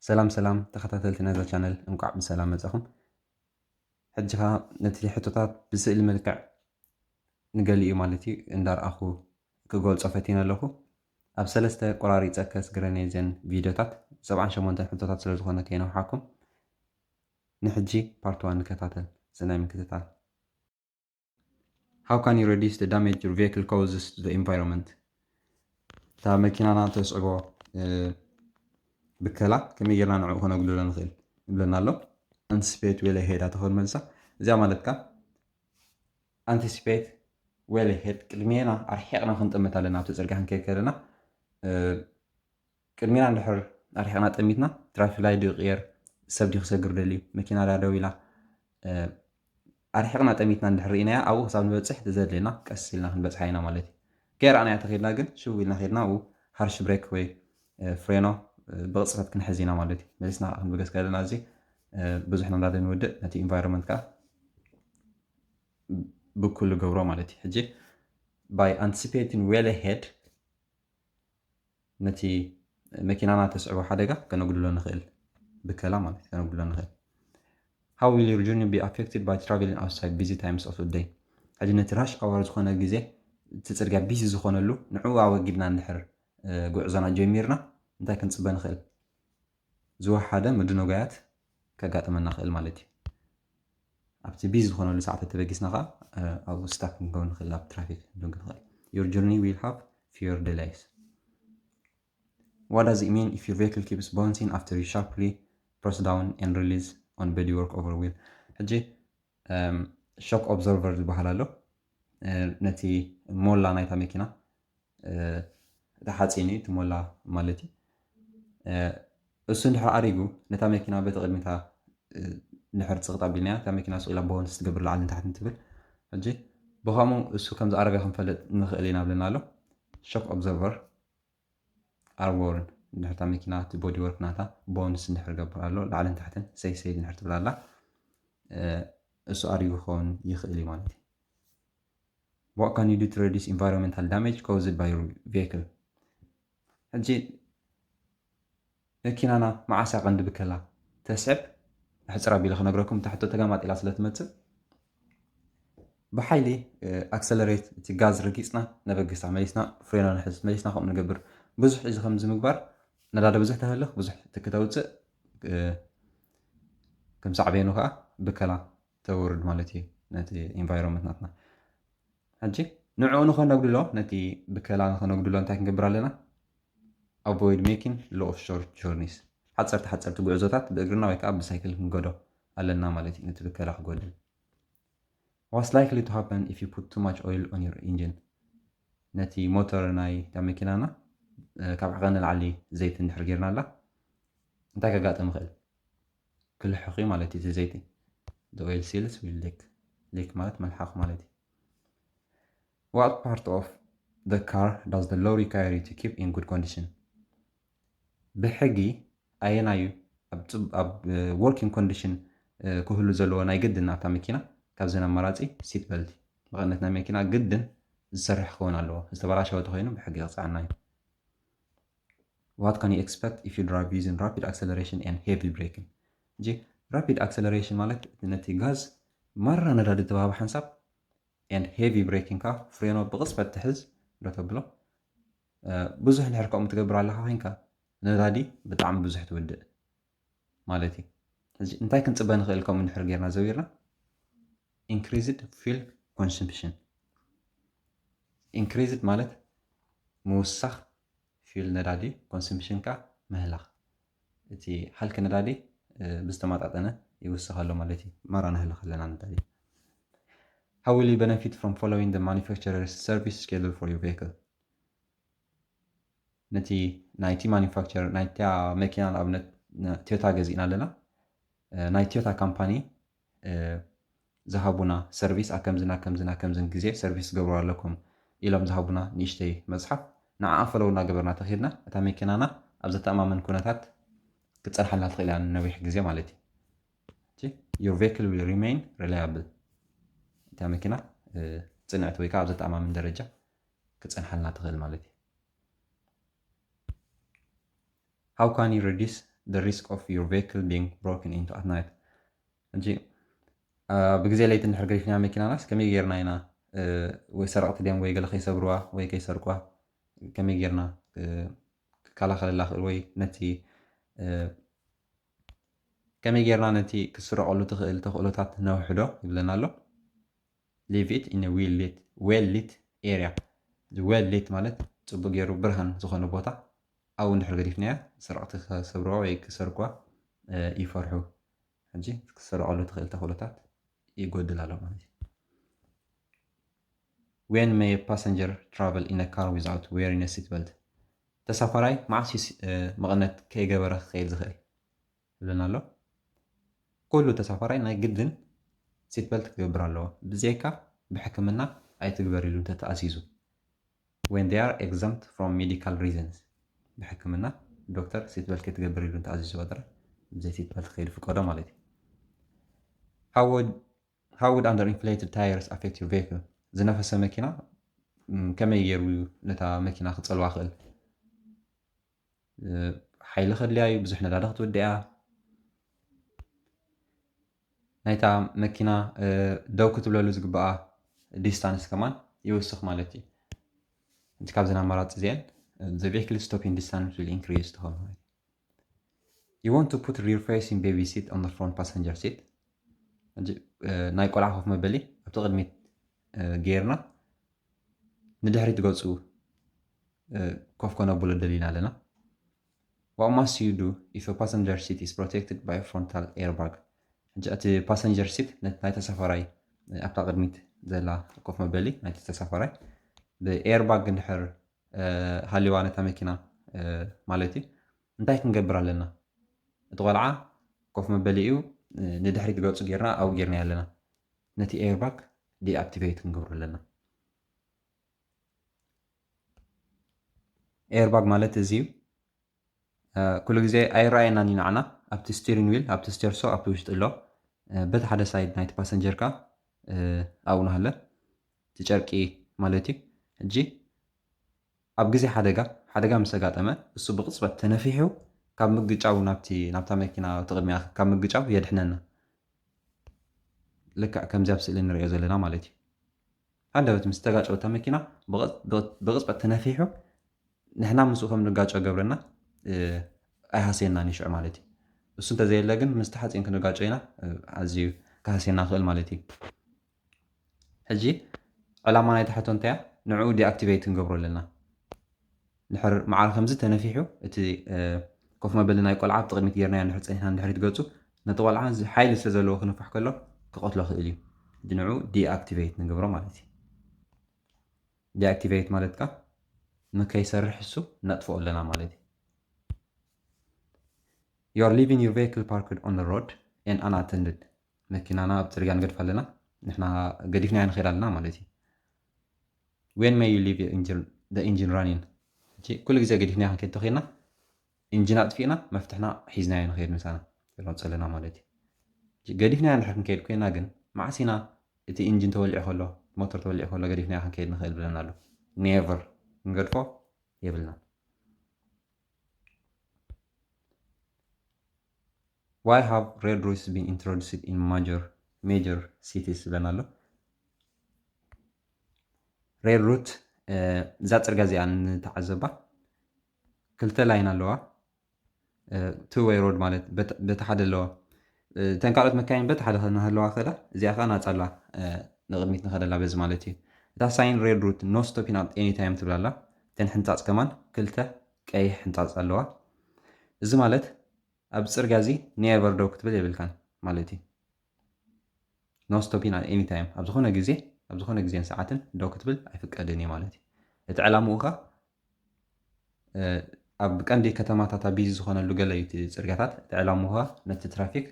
ሰላም ሰላም ተኸታተልቲ ናይዛ ቻነል፣ እንቋዕ ብሰላም መጻኹም። ሕጂ ኸኣ ነቲ ሕቶታት ብስእሊ መልክዕ ንገሊኡ ማለት እዩ እንዳርኣኹ ክገልጾ ፈቲነ ኣለኹ። ኣብ ሰለስተ ቆራሪጸ ከስግረን እየ እዘን ቪድዮታት፣ ሰብዓን ሸሞንተን ሕቶታት ስለ ዝኾነ ከይነውሓኩም ንሕጂ ፓርት ዋን ንከታተል። ሰናይ ምክትታል። How can you reduce the damage your vehicle causes to the environment? እታ መኪናና ተስዕቦ ብከላ ከመይ ጌርና ንዕኡ ከነጉድሎ ንኽእል ይብለና ኣሎ። Anticipate well ahead ኣትኾን መልሳ እዚኣ ማለትካ፣ anticipate well ahead፣ ቅድሜና ኣርሒቕና ክንጥምት ኣለና። ኣብቲ ጽርግያ ክንከይድ ከለና ቅድሜና እንድሕር ኣርሒቕና ጠሚትና፣ ትራፊክ ላይት ድዩ ይቕየር፣ ሰብ ድዩ ክሰግር ደልዩ፣ መኪና ድያ ደው ኢላ፣ ኣርሒቕና ጠሚትና እንድሕር ርኢናያ፣ ኣብኡ ክሳብ ንበጽሕ ተዘድልየና ቀስ ኢልና ክንበጽሓ ኢና ማለት እዩ። ከይረኣናያ ተኸድና ግን ሽው ኢልና ከድና ኣብኡ ሃርሽ ብሬክ ወይ ፍሬኖ ብቕጽበት ክንሕዝ ኢና ማለት እዩ። መሊስና ክንብገስ ከለና እዚ ብዙሕ ንብረት ንውድእ፣ ነቲ ኢንቫይሮንመንት ከዓ ብኩሉ ገብሮ ማለት እዩ። ሕጂ by anticipating well ahead ነቲ መኪናና ተስዕቦ ሓደጋ ከነጉድሎ ንኽእል፣ ብከላ ማለት ከነጉድሎ ንኽእል። How will your journey be affected by traveling outside busy times of the day? ሕጂ ነቲ ራሽ ኣወር ዝኾነ ግዜ፣ እቲ ጽርግያ ቢዚ ዝኾነሉ፣ ንዕኡ ኣወጊድና እንድሕር ጉዕዞና ጀሚርና እንታይ ክንጽበ ንኽእል? ዝወሓደ ምድንጓያት ከጋጥመና ክእል ማለት እዩ። ኣብቲ ቢዚ ዝኾነሉ ሰዓታት ተበጊስና ከዓ ኣብኡ ስታክ ክንከውን ንኽእል፣ ኣብ ትራፊክ ክንከውን ንኽእል። Your journey will have fewer delays. What does it mean if your vehicle keeps bouncing after you sharply press down and release on bodywork over wheel? ሕጂ ሾክ ኦብዘርቨር ዝበሃል ኣሎ። ነቲ ሞላ ናይታ መኪና፣ እቲ ሓፂን እዩ፣ እቲ ሞላ ማለት እዩ። እሱ እንድሕር ኣሪጉ፣ ነታ መኪና በቲ ቅድሚታ እንድሕር ፅቕጥ ኣቢልናያ፣ እታ መኪና ስቕ ኢላ ቦንስ ትገብር ላዕልን ታሕትን ትብል። ሕጂ ብኸምኡ እሱ ከም ዝኣረገ ክንፈልጥ ንኽእል ኢና ብለና ኣሎ። ሾክ ኦብዘርቨር ኣርወርን እንድሕር እታ መኪና፣ እቲ ቦዲ ወርክ ናታ ቦንስ እንድሕር ገብር ኣሎ፣ ላዕልን ታሕትን ሰይ ሰይ እንድሕር ትብል ኣላ፣ እሱ ኣሪጉ ክኸውን ይኽእል እዩ ማለት እዩ። What can you do to reduce environmental damage caused by your vehicle? ሕጂ መኪናና መዓስ እያ ቀንዲ ብከላ ተስዕብ? ሕፅር ኣቢለ ክነግረኩም፣ እታ ሕቶ ተጋማጢላ ስለ ትመፅእ፣ ብሓይሊ ኣክሰለሬት፣ እቲ ጋዝ ረጊፅና ነበግሳ፣ መሊስና ፍሬኖ ንሕዝ፣ መሊስና ከምኡ ንገብር። ብዙሕ እዚ ከምዚ ምግባር፣ ነዳዲ ብዙሕ ተህልኽ፣ ብዙሕ ትኪ ተውፅእ፣ ከም ሳዕቤኑ ከዓ ብከላ ተውርድ ማለት እዩ ነቲ ኢንቫይሮንመንት ናትና። ሕጂ ንዕኡ ንኸነጉድሎ፣ ነቲ ብከላ ንኸነጉድሎ እንታይ ክንገብር ኣለና? Avoid making long short journeys። ሓፀርቲ ሓፀርቲ ጉዕዞታት ብእግርና ወይ ከዓ ብሳይክል ክንገዶ ኣለና ማለት እዩ፣ ነቲ ብከላ ክጎድል። What's likely to happen if you put too much oil on your engine? ነቲ ሞተር ናይ እታ መኪናና ካብ ዓቐን ንላዕሊ ዘይቲ እንድሕር ጌርና ኣላ፣ እንታይ ከጋጥም ይኽእል? ክልሕኽ እዩ ማለት እዩ እቲ ዘይቲ። The oil seals will leak. ሊክ ማለት መልሓኽ ማለት እዩ። What part of the car does the law require you to keep in good condition? ብሕጊ ኣየናዩ ኣብ working condition ክህሉ ዘለዎ ናይ ግድን ኣብታ መኪና? ካብዘን ኣማራፂ ሲት በልት፣ መቐነት ናይ መኪና ግድን ዝሰርሕ ክኸውን ኣለዎ። ዝተበላሸወ ተኾይኑ ብሕጊ ይቕፅዓና እዩ። What can you expect if you drive using rapid acceleration and heavy braking? ሕጂ ራፒድ ኣክሰለሬሽን ማለት ነቲ ጋዝ ማራ ነዳዲ ተባሃብ ሓንሳብ and heavy braking ከዓ ፍሬኖ ብቕፅበት ትሕዝ ዶ ተብሎ። ብዙሕ እንድሕር ከምኡ ትገብር ኣለኻ ኮይንካ ነዳዲ ብጣዕሚ ብዙሕ ትውድእ ማለት እዩ። ሕጂ እንታይ ክንፅበ ንኽእል ከምኡ እንድሕር ጌርና ዘዊርና? Increased fuel consumption። Increased ማለት ምውሳኽ ፊል ነዳዲ፣ ኮንሱምፕሽን ከዓ ምህላኽ። እቲ ሃልኪ ነዳዲ ብዝተመጣጠነ ይውስኽ ኣሎ ማለት እዩ። ማራ ነህልኽ ኣለና ነዳዲ። How will you benefit from following the manufacturer's service schedule for your vehicle? ነቲ ናይቲ ማኒፋክቸር ናይታ መኪና ንኣብነት ቶዮታ ገዚእና ኣለና። ናይ ቶዮታ ካምፓኒ ዝሃቡና ሰርቪስ ኣብ ከምዝን ኣብ ከምዝን ኣብ ከምዝን ግዜ ሰርቪስ ትገብሩ ኣለኩም ኢሎም ዝሃቡና ንእሽተይ መፅሓፍ፣ ንዓኣ ፈለው እናገበርና ተኺድና እታ መኪናና ኣብ ዘተኣማምን ኩነታት ክትፀንሓልና ትኽእል እያ ንነዊሕ ግዜ ማለት እዩ። Your vehicle will remain reliable። እታ መኪና ፅንዕቲ ወይ ከዓ ኣብ ዘተኣማምን ደረጃ ክፀንሓልና ትኽእል ማለት እዩ። How can you reduce the risk of your vehicle being broken into at night. ሕጂ ብግዜ ለይቲ እንድሕር ገዲፍና መኪናናስ ከመይ ጌርና ኢና ወይ ሰረቕቲ ድዮም ወይ ገለ ከይሰብርዋ ወይ ከይሰርቋ ከመይ ጌርና ክከላኸለላ ክእል ወይ ነቲ ከመይ ጌርና ነቲ ክስረቐሉ ትኽእል ተኽእሎታት ነውሕዶ ይብለና ኣሎ። Leave it in a well lit well lit area። Well lit ማለት ፅቡቅ ገይሩ ብርሃን ዝኾነ ቦታ ኣብኡ እንድሕር ገዲፍናዮ ሰረቕቲ ክሰብርዋ ወይ ክሰርቋ ይፈርሑ። ሕጂ ክሰረቐሉ ትኽእል ተኽእሎታት ይጎድል ኣሎ ማለት እዩ። When may a passenger travel in a car without wearing a seat belt? ተሳፋራይ መዓስ እዩ መቐነት ከይገበረ ክኸይድ ዝኽእል ይብለና ኣሎ። ኩሉ ተሳፋራይ ናይ ግድን seat belt ክገብር ኣለዎ። ብዘይካ ብሕክምና ኣይትግበር ኢሉ እንተተኣዚዙ። When they are exempt from medical reasons፣ ብሕክምና ዶክተር seat belt ከይትገብር ኢሉ እንተኣዚዝዋ ጥራይ ብዘይ seat belt ክኸይድ ፍቀዶ ማለት እዩ። How would under inflated tires affect your vehicle? ዝነፈሰ መኪና ከመይ ገይሩ እዩ ነታ መኪና ክፀልዋ ክእል? ሓይሊ ከድልያ እዩ፣ ብዙሕ ነዳዲ ክትወድእ እያ። ናይታ መኪና ደው ክትብለሉ ዝግበኣ distance ከማን ይውስኽ ማለት እዩ። እቲ ካብዘን ኣማራፂ እዚአን the vehicle stopping distance will increase ትኸውን ማለት እዩ። You want to put rear facing baby seat on the front passenger seat? ናይ ቆልዓ ኮፍ መበሊ ኣብቲ ቅድሚት ጌርና ንድሕሪት ገፁ ኮፍ ከነብሎ ደሊና ኣለና። What must you do if a passenger seat is protected by a frontal airbag? ሕጂ እቲ passenger seat ናይ ተሳፋራይ ኣብታ ቅድሚት ዘላ ኮፍ መበሊ ናይቲ ተሳፋራይ ብ airbag እንድሕር ሃልዋ ነታ መኪና ማለት እዩ እንታይ ክንገብር ኣለና? እቲ ቆልዓ ኮፍ መበሊኡ ንድሕሪት ገፁ ጌርና ኣብኡ ጌርናዮ ኣለና። ነቲ airbag deactivate ክንገብሮ ኣለና። Airbag ማለት እዚ እዩ። ኩሉ ግዜ ኣይረኣየናን እዩ ንዓና ኣብቲ steering wheel ኣብቲ ስተርሶ ኣብቲ ውሽጢ ኣሎ። በቲ ሓደ side ናይቲ passenger ካ ኣብኡ ናሃለ እቲ ጨርቂ ማለት እዩ። ሕጂ ኣብ ግዜ ሓደጋ ሓደጋ ምስ ኣጋጠመ እሱ ብቕፅበት ተነፊሑ ካብ ምግጫው ናብቲ ናብታ መኪና እቲ ቅድሚያ ካብ ምግጫው የድሕነና። ልክዕ ከምዚ ኣብ ስእሊ ንሪኦ ዘለና ማለት እዩ። ሃንደበት ምስ ተጋጨወታ መኪና ብቕፅበት ተነፊሑ ንሕና ምስኡ ከም ንጋጨ ገብረና ኣይሃስየናን እዩ ሽዑ ማለት እዩ። እሱ እንተዘየለ ግን ምስ ተሓፂን ክንጋጨ ኢና ኣዝዩ ክሃስየና ክእል ማለት እዩ። ሕጂ ዕላማ ናይታ ሕቶ እንታይ እያ? ንዕኡ deactivate ክንገብሮ ኣለና። ድሕር መዓር ከምዚ ተነፊሑ እቲ ኮፍ መበሊ ናይ ቆልዓ ብጥቕሚት ጌርናዮ እንድሕር ፀኒሕና እንድሕሪት ገፁ ነቲ ቆልዓ እዚ ሓይሊ ስለ ዘለዎ ክንፋሕ ከሎ ክቐትሎ ክእል እዩ። ሕጂ ንዕኡ deactivate ንገብሮ ማለት እዩ። Deactivate ማለት ካ ንከይሰርሕ እሱ ነጥፍኦ ኣለና ማለት እዩ። You are leaving your vehicle parked on the road and unattended። መኪናና ኣብ ፅርግያ ንገድፍ ኣለና፣ ንሕና ገዲፍናያ ንኸይድ ኣለና ማለት እዩ። When may you leave the engine running? ኩሉ ግዜ ገዲፍናያ ክንከይድ ተኸይድና ኢንጂን ኣጥፊእና መፍትሕና ሒዝናዮ ንኸይድ ምሳና ነውፅእ ኣለና ማለት እዩ። ገዲፍናያ እንድሕር ክንከይድ ኮይና ግን መዓስ ኢና እቲ ኢንጂን ተወሊዑ ከሎ ሞተር ተወሊዑ ከሎ ገዲፍናያ ክንከይድ ንኽእል ብለና ኣሎ። Never ክንገድፎ የብልናን። Why have red routes been introduced in major major cities ዝብለና ኣሎ። Red route እዛ ፅርግያ እዚኣ ንተዓዘባ ክልተ ላይን ኣለዋ። Two way road ማለት በቲ ሓደ ኣለዋ። እተን ካልኦት መካይን በቲ ሓደ ናሃለዋ ከዳ እዚኣ ከዓ ናፃ ኣላ ንቕድሚት ንኸደላ በዚ ማለት እዩ። እታ sign red route no stopping at any time ትብላላ። እተን ሕንፃፅ ከማን ክልተ ቀይሕ ሕንፃፅ ኣለዋ። እዚ ማለት ኣብ ፅርግያ እዚ never ደው ክትብል የብልካን ማለት እዩ። No stopping at any time ኣብ ዝኾነ ግዜ ኣብ ዝኾነ ግዜን ሰዓትን ደው ክትብል ኣይፍቀድን እዩ ማለት እዩ። እቲ ዕላምኡ ኸ ኣብ ቀንዲ ከተማታት ኣብ ቢዚ ዝኾነሉ ገለ እዩ እቲ ፅርግያታት። እቲ ዕላምኡ ኸ ነቲ ትራፊክ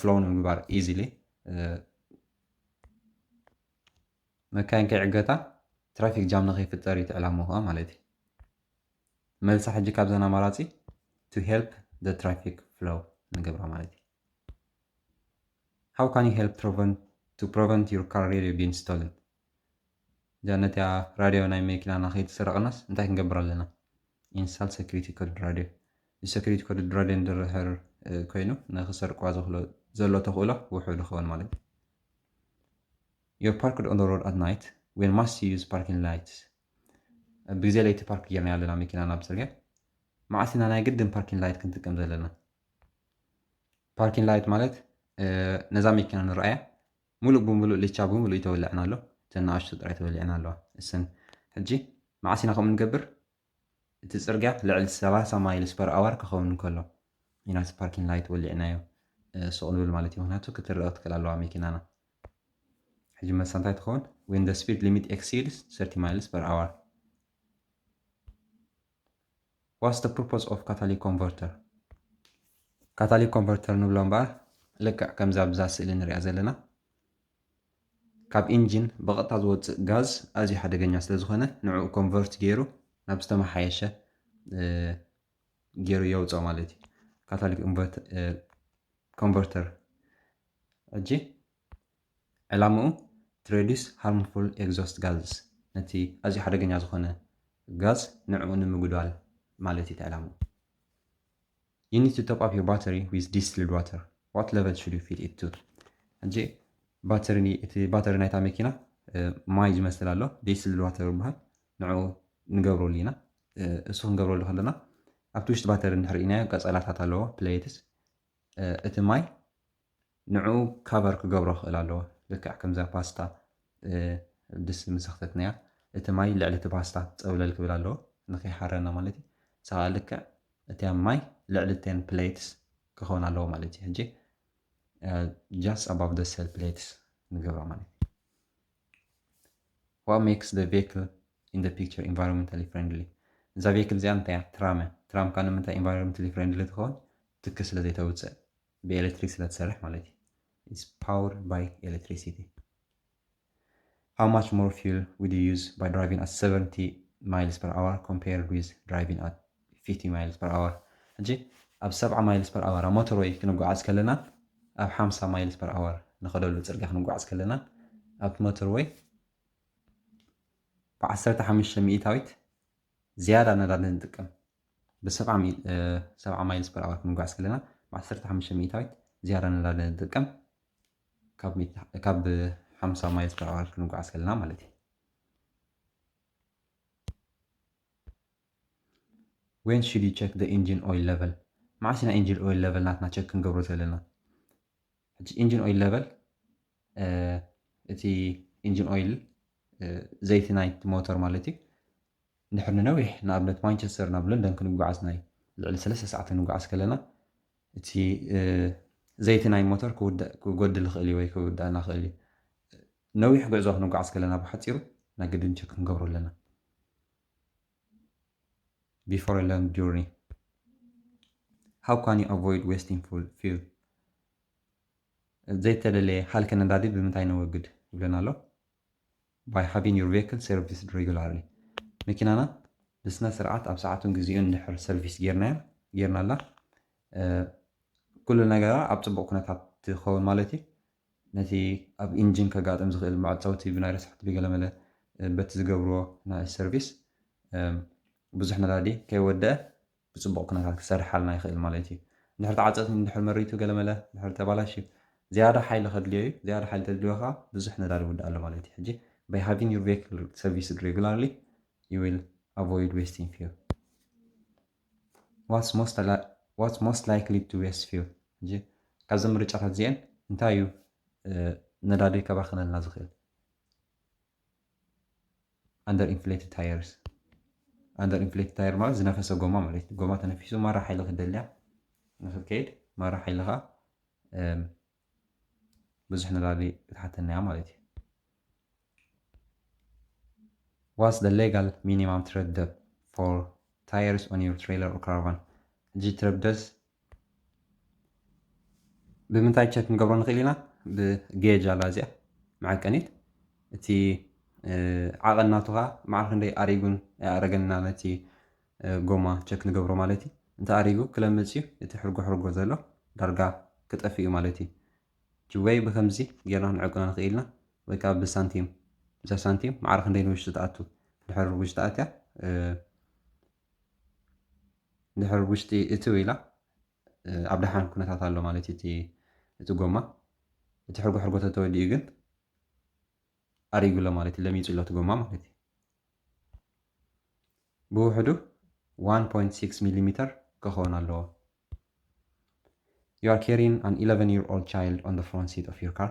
flow ንምግባር easily መካይን ከይዕገታ ትራፊክ ጃም ንኸይፍጠር እዩ እቲ ዕላምኡ ኸ ማለት እዩ። መልሳ ሕጂ ካብዘን ኣማራፂ to help the traffic flow ንገብራ ማለት እዩ። How can you help prevent to prevent your car radio being stolen? እዛ ነቲያ ራድዮ ናይ መኪናና ከይትስረቕናስ እንታይ ክንገብር ኣለና? Install security code radio። security code ድረደን ድርሕር ኮይኑ ንክሰርቅዋ ዘሎ ተኽእሎ ውሑድ ይኸውን ማለት እዩ። You're parked on the road at night when must use parking lights. ብግዜ ለይቲ ፓርክ ጌርና ኣለና መኪና ናብ ፅርግያ። መዓስ ኢና ናይ ግድን ፓርኪንግ ላይት ክንጥቀም ዘለና? ፓርኪንግ ላይት ማለት ነዛ መኪና ንረኣያ ሙሉእ ብሙሉእ ልቻ ብሙሉእ ተወሊዐን ኣሎ። እተን ንኣሽቱ ጥራይ ተወሊዐን ኣለዋ። እሰን ሕጂ መዓስ ኢና ከምኡ ንገብር? እቲ ጽርግያ ልዕሊ ሰላሳ ማይልስ ፐር ኣወር ክኸውን እንከሎ ኢና እቲ ፓርኪንግ ላይት ወሊዕናዮ ስቕ ንብል ማለት እዩ። ምክንያቱ ክትረአ ክትክእል ኣለዋ መኪናና። ሕጂ መልሳ እንታይ ትኸውን? When the speed limit exceeds thirty miles per hour. What's the purpose of catalytic converter? Catalytic converter ንብሎ እምበኣር ልክዕ ከምዛ ብዛ ስእሊ ንሪኣ ዘለና ካብ ኢንጂን ብቐጥታ ዝወፅእ ጋዝ ኣዝዩ ሓደገኛ ስለ ዝኾነ ንዕኡ ኮንቨርት ገይሩ ናብ ዝተመሓየሸ ገይሩ የውፅኦ ማለት እዩ። ካታሊክ ኮንቨርተር ሕጂ ዕላምኡ to reduce harmful exhaust gases ነቲ ኣዝዩ ሓደገኛ ዝኾነ ጋዝ ንዕኡ ንምጉዳል ማለት እዩ ዕላምኡ። You need to top up your battery with distilled water. What level should you fill it to? ሕጂ ባተሪ እቲ ባተሪ ናይታ መኪና ማይ ዝመስል ኣሎ፣ distilled water ይበሃል። ንዕኡ ንገብረሉ ኢና። እሱ ክንገብረሉ ከለና ኣብቲ ውሽጢ ባተሪ እንድሕር ኢናዮ ቀጸላታት ኣለዎ፣ ፕሌትስ። እቲ ማይ ንዕኡ ካቨር ክገብሮ ክእል ኣለዎ። ልክዕ ከምዛ ፓስታ ድስቲ ምስ ኣኽተትናያ እቲ ማይ ልዕሊ እቲ ፓስታ ጸብለል ክብል ኣለዎ ንኸይሓረና ማለት እዩ። ንሳ ከኣ ልክዕ እቲ ማይ ልዕሊ እተን ፕሌትስ ክኸውን ኣለዎ ማለት እዩ። ሕጂ just above the cell plates ንገብራ ማለት እዩ። What makes the vehicle in the picture environmentally friendly? እዛ ቬክል እዚኣ እንታይ እያ? ትራም እያ። ትራም ካብ ንምንታይ ኢንቫይሮንመንታሊ ፍሬንድሊ ትኸውን? ትኪ ስለ ዘይተውፅእ ብኤሌክትሪክ ስለ ትሰርሕ ማለት እዩ። It's powered by electricity. How much more fuel would you use by driving at seventy miles per hour compared with driving at fifty miles per hour? ሕጂ ኣብ ሰብዓ ማይልስ ፐር ኣወር ኣብ ሞተርወይ ክንጓዓዝ ከለና ኣብ ሓምሳ ማይልስ ፐር ኣወር ንኸደሉ ፅርግያ ክንጓዓዝ ከለና ኣብቲ ሞተርወይ ብዓሰርተ ሓሙሽተ ሚእታዊት ዝያዳ ነዳዲ ንጥቀም። ብሰብዓ ማይልስ ፐር ኣወር ክንጓዓዝ ከለና ብዓሰርተ ሓሙሽተ ሚእታዊት ዝያዳ ነዳዲ ንጥቀም ካብ ሓምሳ ማይልስ ፐር ኣወር ክንጓዓዝ ከለና ማለት እዩ። When should you check the engine oil level? መዓስ ኢና ኢንጂን ኦይል ለቨል ናትና ቸክ ክንገብሮ ዘለና? ሕጂ ኢንጂን ኦይል ለቨል እቲ ኢንጂን ኦይል ዘይቲ ናይቲ ሞተር ማለት እዩ። እንድሕር ንነዊሕ ንኣብነት ማንቸስተር ናብ ለንደን ክንጓዓዝ ናይ ልዕሊ ሰለስተ ሰዓት ክንጓዓዝ ከለና እቲ ዘይቲ ናይ ሞተር ክጎድል ይኽእል እዩ ወይ ክውዳእና ይኽእል እዩ። ነዊሕ ጉዕዞ ክንጓዓዝ ከለና ብሓፂሩ ናይ ግድን ቸክ ክንገብሮ ኣለና። Before a long journey, how can you avoid wasting fuel? ዘይተደለየ ሃልኪ ነዳዲ ብምንታይ ነወግድ ይብለና ኣሎ። By having your vehicle serviced regularly. መኪናና ብስነ ስርዓት ኣብ ሰዓቱን ግዚኡን እንድሕር ሰርቪስ ጌርናዮ ጌርናላ ኩሉ ነገራ ኣብ ፅቡቕ ኩነታት ትኸውን ማለት እዩ። ነቲ ኣብ ኢንጂን ከጋጥም ዝኽእል መዕፀውቲ ብናይ ረሳሕቲ ብገለመለ በቲ ዝገብርዎ ናይ ሰርቪስ ብዙሕ ነዳዲ ከይወደአ ብፅቡቕ ኩነታት ክሰርሓልና ይኽእል ማለት እዩ። እንድሕር ተዓፀት እንድሕር መሪቱ ገለመለ እንድሕር ተባላሽዩ ዝያዳ ሓይሊ ከድልዮ እዩ። ዝያዳ ሓይሊ ተድልዮ ከዓ ብዙሕ ነዳዲ ውዳእ ኣሎ ማለት እዩ። ሕጂ by having your vehicle serviced regularly you will avoid wasting fuel. What's most, li- what's most likely to waste fuel? ሕጂ ካብዚ ምርጫታት እዚአን እንታይ እዩ ነዳዲ ከባኽነልና ዝኽእል? Under inflated tires. Under inflated tire ማለት ዝነፈሰ ጎማ ማለት እዩ። ጎማ ተነፊሱ ማራ ሓይሊ ክደልያ ንክትከይድ ማራ ሓይሊ ከዓ ብዙሕ ነዳዲ ክትሓተና እያ ማለት እዩ። What's the legal minimum tread depth for tires on your trailer or caravan? ሕጂ ትረብ ደስ ብምንታይ ቸክ ክንገብሮ ንኽእል ኢና? ብጌጅ ኣላ እዚኣ መዐቀኒት። እቲ ዓቐን ናቱ ከዓ ማዕረ ክንደይ ኣሪጉን ኣይኣረገንና ነቲ ጎማ ቸክ ንገብሮ ማለት እዩ። እንተ ኣሪጉ ክለምፅ እዩ። እቲ ሕርጎ ሕርጎ ዘሎ ዳርጋ ክጠፍእ እዩ ማለት እዩ። ወይ ብከምዚ ጌርና ክንዕቅኖ ንኽእል ኢና ወይ ከዓ ብሳንቲም ብዛ ሳንቲም ማዕረ ክንደይ ንውሽጢ ትኣቱ። ድሕር ውሽጢ ኣትያ ድሕር ውሽጢ እትው ኢላ ኣብ ደሓን ኩነታት ኣሎ ማለት እዩ እቲ ጎማ። እቲ ሕርጎ ሕርጎ ተተወዲኡ ግን ኣሪጉ ኣሎ ማለት እዩ፣ ለሚጹ ኣሎ እቲ ጎማ ማለት እዩ። ብውሕዱ one point six ሚሊሜተር ክኸውን ኣለዎ። You are carrying an eleven year old child on the front seat of your car.